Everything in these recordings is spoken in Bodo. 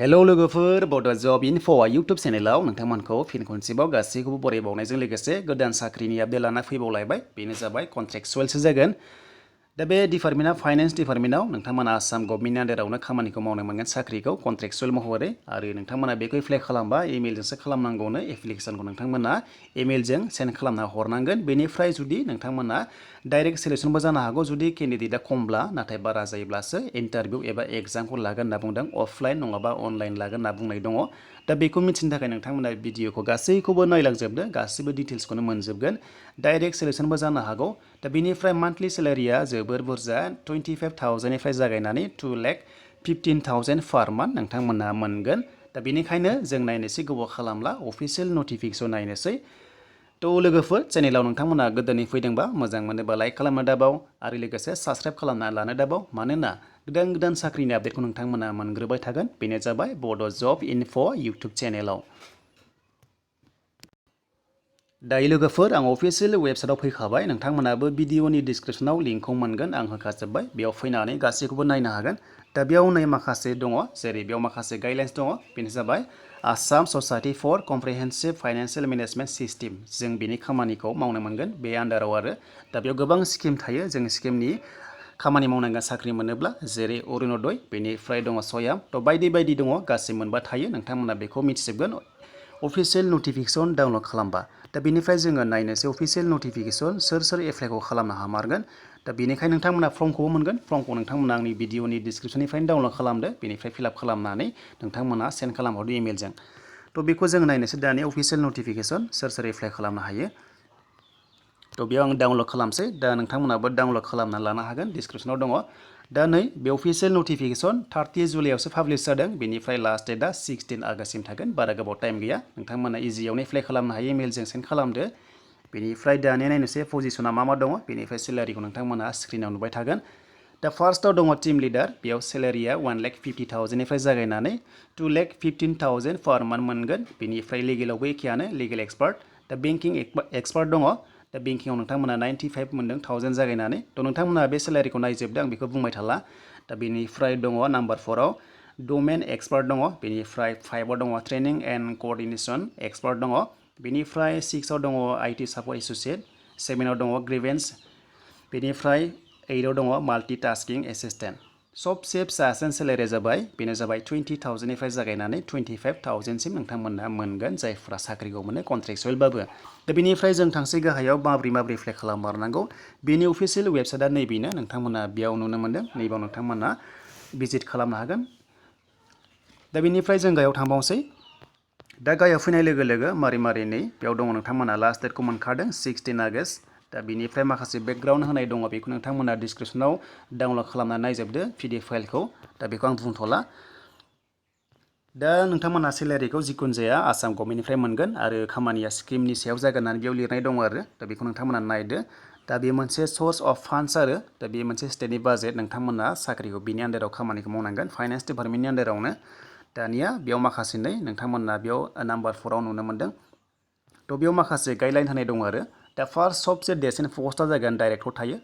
हेलौ लोगोफोर बड' जब इनफो इउटुब चेनेलाव नोंथांमोनखौ फिन खनसेबाव गासैखौबो बरायबावनायजों लोगोसे गोदान साख्रिनि आपडेट लाना फैबावलायबाय बेनो जाबाय कन्ट्रेक्चुवेलसो जागोन दा बे डिपार्टमेन्टआ फाइनेन्स डिपार्टमेन्टआव नोंथांमोना आसाम गभर्नमेन्टनि आन्डारावनो खामानिखौ मावनो मोनगोन साख्रिखौ कन्ट्रेक्चुवेल महरै आरो नोंथांमोना बेखौ एप्लाइ खालामबा इमेलजोंसो खालामनांगौनो एप्लिकेसनखौ नोंथांमोना इमेलजों सेन्ड खालामना हरनांगोन बेनिफ्राय जुदि नोंथांमोना डाइरेक्ट सिलेक्शनबो जानो हागौ जुदि केन्डिडेटआ खमब्ला नाथाय बारा जायोब्लासो इन्टारभिउ एबा एग्जामखौ लागोन होनना बुंदों अफलाइन नङाबा अनलाइन लागोन होनना बुंनाय दङ दा बेखौ मिथिनो थाखाय नोंथांमोना भिडिअखौ गासैखौबो नायलांजोबदो गासैबो डिटेल्सखौनो मोनजोबगोन डाइरेक्ट सिलेक्शनबो जानो हागौ दा बेनिफ्राय मान्थलि सेलारिया जोबोर बुरजा 25,000निफ्राय जागायनानै 2,15,000 पार मान्थ नोंथांमोना मोनगोन दा बेनिखायनो जों नायनोसै गोबाव खालामला अफिसियेल नटिफिकेसन नायनोसै तो लोगोफोर चेनेलाव नोंथांमोना गोदानै फैदोंबा मोजां मोनोबा लाइक खालामनो दाबाव आरो लोगोसे साबस्क्राइब खालामना लानो दाबाव मानोना गोदान साख्रिनि आपडेटखौ नोंथांमोना मोनग्रोबाय थागोन बेनो जाबाय बड' जब इनफो इउटुब चेनेलाव दायो लोगोफोर आं अफिसियेल वेबसाइटआव फैखाबाय नोंथांमोनाबो भिडिअनि डिसक्रिपसनाव लिंकखौ मोनगोन आं होखाजोब्बाय बेयाव फैनानै गासैखौबो नायनो हागोन दा बेयाव नै माखासे दङ जेरै बेयाव माखासे गाइडलाइन्स दङ बेनो जाबाय Assam Society for Comprehensive Financial Management System जों बेनि खामानिखौ मावनो मोनगोन बे आन्डाराव आरो दा बेयाव गोबां स्किम थायो जों स्किमनि खामानि मावनांगोन साख्रि मोनोब्ला जेरै अरुणोदय बेनिफ्राय दङ सयाम थ' बायदि बायदि दङ गासै मोनबा थायो नोंथांमोना बेखौ मिथिजोबगोन अफिसियेल नटिफिकेसन डाउनलड खालामबा दा बेनिफ्राय जोङो नायनोसै अफिसियेल नटिफिकेसन सोर एप्लाइखौ खालामनो हामारगोन दा बेनिखायनो नोंथांमोना फर्मखौबो मोनगोन फर्मखौ नोंथांमोना आंनि भिडिअनि डिसक्रिपसननिफ्रायनो डाउनलड खालामदो बेनिफ्राय फिलआप खालामनानै नोंथांमोना सेन्ड खालामहरदो इमेलजों थ' बेखौ जों नायनोसै दानि अफिसियेल नटिफिकेसन सोर एप्लाइ खालामनो हायो थ' बेयाव आं डाउनलड खालामसै दा नोंथांमोनाबो डाउनलड खालामना लानो हागोन डिसक्रिपसनाव दङ दा नै बे अफिसियेल नटिफिकेसन 30 जुलाइआवसो पाब्लिश जादों बेनिफ्राय लास्ट डेटआ 16 आगष्टसिम थागोन बारा गोबाव टाइम गैया नोंथांमोना इजियावनो एप्लाइ खालामनो हायो इमेलजों सेन्ड खालामदो बेनिफ्राय दानिया नायनोसै पजिसना मा दङ बेनिफ्राय सेलारिखौ नोंथांमोना स्क्रिनाव नुबाय थागोन दा फार्स्टआव दङ टीम लिडार बेयाव सेलारिया 1,50,000निफ्राय जागायनानै 2,15,000 पार मान्थ मोनगोन बेनिफ्राय लिगेलावबो एखेयानो लिगेल एक्सपार्ट दा बेंकिं एक्सपार्ट दङ दा बेंकिंआव नोंथांमोना 95 मोनदों 1000 जागायनानै थ' नोंथांमोना बे सेलारिखौ नायजोबदो आं बेखौ बुंबाय थाला दा बेनिफ्राय दङ नाम्बार 4आव डमेन एक्सपार्ट दङ बेनिफ्राय 5आव दङ ट्रेनिं एन्ड कअर्डिनेसन एक्सपार्ट दङ बेनिफ्राय 6आव दङ आईटी सापर्ट एसोसिएट 7आव दङ ग्रिभेन्स बेनिफ्राय 8आव दङ माल्टिटास्किं एसिस्टेन्ट सबसे फिसासिन सेलारिया जाबाय बेनो जाबाय 20,000निफ्राय जागायनानै 25,000सिम नोंथांमोना मोनगोन जायफोरा साख्रिखौ मोनो कन्ट्रेक्चुवेलबाबो दा बेनिफ्राय जों थांसै गाहायाव माबोरै एप्लाइ खालामहरनांगौ बेनि अफिसियेल वेबसाइटआ नैबेनो नोंथांमोना बेयाव नुनो मोनदों नैबाव नोंथांमोना भिजिट खालामनो हागोन दा बेनिफ्राय जों गाहायाव थांबावनोसै दा गाहायाव फैनाय लोगो लोगो मारै नै बेयाव दङ नोंथांमोना लास्ट डेटखौ मोनखादों 16 आगष्ट दा बेनिफ्राय माखासे बेकग्राउन्ड होनाय दङ बेखौ नोंथांमोना डिसक्रिपसनाव डाउनलड खालामनानै नायजोबदो PDF फाइलखौ दा बेखौ आं बुंथ'ला दा नोंथांमोना सेलारिखौ जिखुनु जाया आसाम गभर्नमेन्टनिफ्राय मोनगोन आरो खामानिया स्किमनि सायाव जागोन होननानै बेयाव लिरनाय दङ आरो दा बेखौ नोंथांमोना नायदो दा बे मोनसे सर्स अफ फान्ड्स आरो दा बे मोनसे स्टेटनि बाजेट नोंथांमोना साख्रिखौ बिनि आन्डाराव खामानिखौ मावनांगोन फाइनान्स डिपार्टमेन्टनि आन्डारावनो दानिया बेयाव माखासे नै नोंथांमोना बेयाव नाम्बार 4आव नुनो मोनदों थ' बेयाव माखासे गाइडलाइन होनाय दङ आरो दा फार्स्ट सबसे देरसिन पस्टआ जागोन डाइरेक्टर थायो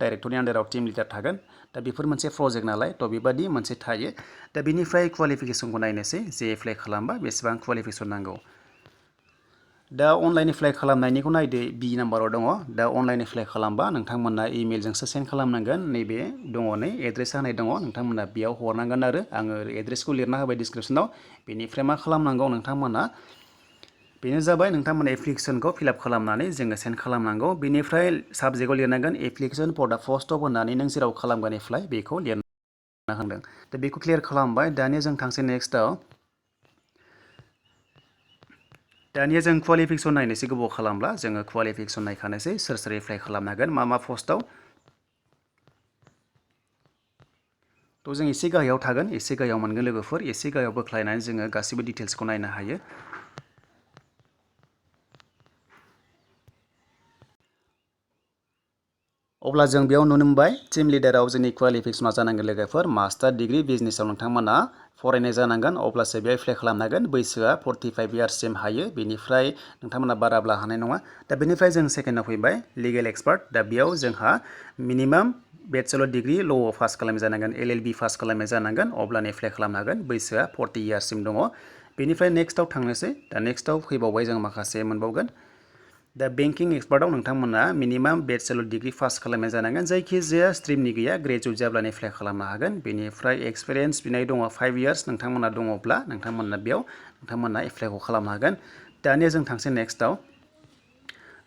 डाइरेक्टरनि आन्डाराव टिम लिडार थागोन दा बेफोर मोनसे प्रजेक्ट नालाय थ' बेबादि मोनसे थायो दा बेनिफ्राय क्वालिफिकेसनखौ नायनोसै जे एप्लाइ खालामबा बेसेबां क्वालिफिकेसन नांगौ दा अनलाइन एप्लाइ खालामनायनिखौ नायदो बि नाम्बाराव दङ दा अनलाइन एप्लाइ खालामबा नोंथांमोना इमेलजोंसो सेन्ड खालामनांगोन नैबे दङ नै एड्रेस होनाय दङ नोंथांमोना बेयाव हरनांगोन आरो आङो एड्रेसखौ लिरना होबाय डिसक्रिपसनाव बेनिफ्राय मा खालामनांगौ नोंथांमोना बेनो जाबाय नोंथांमोना एप्लिकेसनखौ फिलआप खालामनानै जोङो सेन्ड खालामनांगौ बेनिफ्राय साबजेक्टआव लिरनांगोन एप्लिकेसन फर दा पस्ट अफ होननानै नों जेराव खालामगोन एप्लाइ बेखौ लिरना होदों दा बेखौ क्लियार खालामबाय दानिया जों थांसै नेक्स्टआव दानिया जों क्वालिफिकेसन नायनोसै गोबाव खालामब्ला जोङो क्वालिफिकेसन नायखानोसै सोर एप्लाइ खालामनांगोन मा पस्टआव थ' जों एसे गाहायाव थागोन एसे गाहायाव मोनगोन लोगोफोर एसे गाहायाव बोख्लायनानै जोङो गासैबो डिटेल्सखौ नायनो हायो अब्ला जों बेयाव नुनो मोनबाय टीम लिडाराव जोंनि क्वालिफिकेसना जानांगोन लोगोफोर मास्टार डिग्री बिजनेसाव नोंथांमोना फरायनाय जानांगोन अब्लासो बेयाव एप्लाइ खालामनो हागोन बैसोआ 45 इयार्ससिम हायो बेनिफ्राय नोंथांमोना बाराब्ला हानाय नङा दा बेनिफ्राय जों सेकेन्डआव फैबाय लिगेल एक्सपार्ट दा बेयाव जोंहा मिनिमाम बेचलर डिग्री ल' पास खालामनाय जानांगोन LLB पास खालामनाय जानांगोन अब्लानो एप्लाइ खालामनो हागोन बैसोआ 40 इयार्ससिम दङ बेनिफ्राय नेक्स्टआव थांनोसै दा नेक्स्टआव फैबावबाय जों माखासे मोनबावगोन दा बेंकिं एक्सपार्टआव नोंथांमोना मिनिमाम बेचलर डिग्री पास खालामनाय जानांगोन जायखिजाया स्ट्रिमनि गैया ग्रेजुवेट जाब्लानो एप्लाइ खालामनो हागोन बेनिफ्राय एक्सपिरियेन्स बिनाय दङ 5 इयार्स नोंथांमोना दङब्ला नोंथांमोना एप्लाइखौ खालामनो हागोन दानिया जों थांसै नेक्स्टआव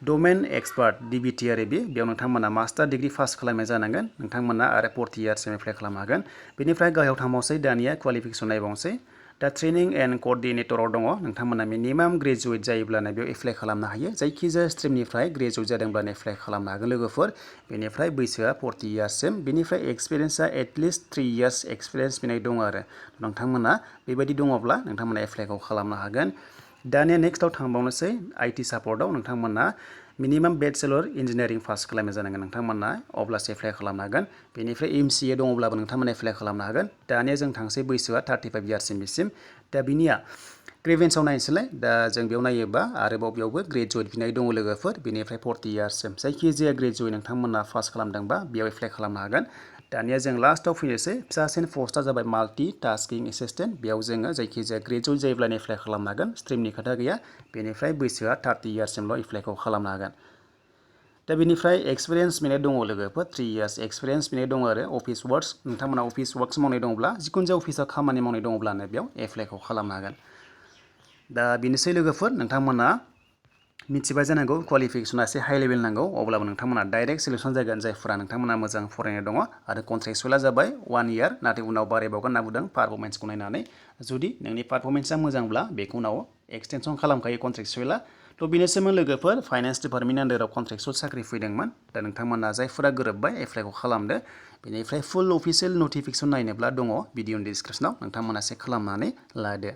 डमेन एक्सपार्ट DBT आरो बेयाव नोंथांमोना मास्टार डिग्री पास खालामनाय जानांगोन नोंथांमोना आरो 40 इयार्ससिम एप्लाइ खालामनो हागोन बेनिफ्राय गाहायाव थांबावसै दानिया क्वालिफिकेसन नायबावसै दा ट्रेनिं एन्ड क'र्डिनेटराव दङ नोंथांमोना मिनिमाम ग्रेजुवेट जायोब्लानो बेयाव एप्लाइ खालामनो हायो जायखिजाया स्ट्रिमनिफ्राय ग्रेजुवेट जादोंब्लानो एप्लाइ खालामनो हागोन लोगोफोर बेनिफ्राय बैसोआ 40 इयार्ससिम बेनिफ्राय एक्सपिरियेन्सआ एटलिस्ट 3 इयार्स एक्सपिरियेन्स बिनाय दङ आरो नोंथांमोना बेबायदि दङब्ला नोंथांमोना एप्लाइखौ खालामनो हागोन दानिया नेक्स्टआव थांबावनोसै IT सापर्टआव नोंथांमोना मिनिमाम बेचलर इन्जिनियारिं पास खालामनाय जानांगोन नोंथांमोना अब्लासो एप्लाइ खालामनो हागोन बेनिफ्राय MCA दङब्लाबो नोंथांमोना एप्लाइ खालामनो हागोन दानिया जों थांसै बैसोआ 35 इयार्ससिम दा बिनिया ग्रेभेन्सआव नायनोसैलाय दा जों बेयाव नायोबा आरोबाव बेयावबो ग्रेजुवेट बिनाय दङ लोगोफोर बेनिफ्राय 40 इयार्ससिम जायखिजाया ग्रेजुवेट नोंथांमोना पास खालामदोंबा बेयाव एप्लाइ खालामनो हागोन दानिया जों लास्टआव फैनोसै फिसासिन पस्टआ जाबाय माल्टि टास्किं एसिस्टेन्ट बेयाव जोङो जायखिजाया ग्रेजुवेट जायोब्लानो एप्लाइ खालामनो हागोन स्ट्रिमनि खोथा गैया बेनिफ्राय बैसोआ 30 इयार्ससिमल' एप्लाइखौ खालामनो हागोन दा बेनिफ्राय एक्सपिरियेन्स बिनाय दङ लोगोफोर 3 इयार्स एक्सपिरियेन्स बिनाय दङ आरो अफिस वर्क्स नोंथांमोना अफिस वर्क्स मावनाय दङब्ला जिखुनु जाया अफिसाव खामानि मावनाय दङब्लानो बेयाव एप्लाइखौ खालामनो हागोन दा बेनोसै लोगोफोर नोंथांमोना मिथिबाय जानांगौ क्वालिफिकेसना एसे हाइ लेभेल नांगौ अब्लाबो नोंथांमोना डाइरेक्ट सिलेक्सन जागोन जायफोरा नोंथांमोना मोजां फरायनाय दङ आरो कन्ट्रेक्चुवेला जाबाय 1 इयार नाथाय उनाव बारायबावगोन होनना बुंदों पारफरमेन्सखौ नायनानै जुदि नोंनि पारफरमेन्सआ मोजांब्ला बेखौ उनाव एक्सटेनसन खालामखायो कन्ट्रेक्चुवेला थ' बेनोसैमोन लोगोफोर फाइनान्स डिपार्टमेन्टनि आन्दाराव कन्ट्रेक्चुवेल साख्रि फैदोंमोन दा नोंथांमोना जायफोरा गोरोबबाय एप्लाइखौ खालामदो बेनिफ्राय फुल अफिसियेल नटिफिकेसन नायनोब्ला दङ भिडिअनि डिसक्रिपसनाव नोंथांमोना चेक खालामनानै लादो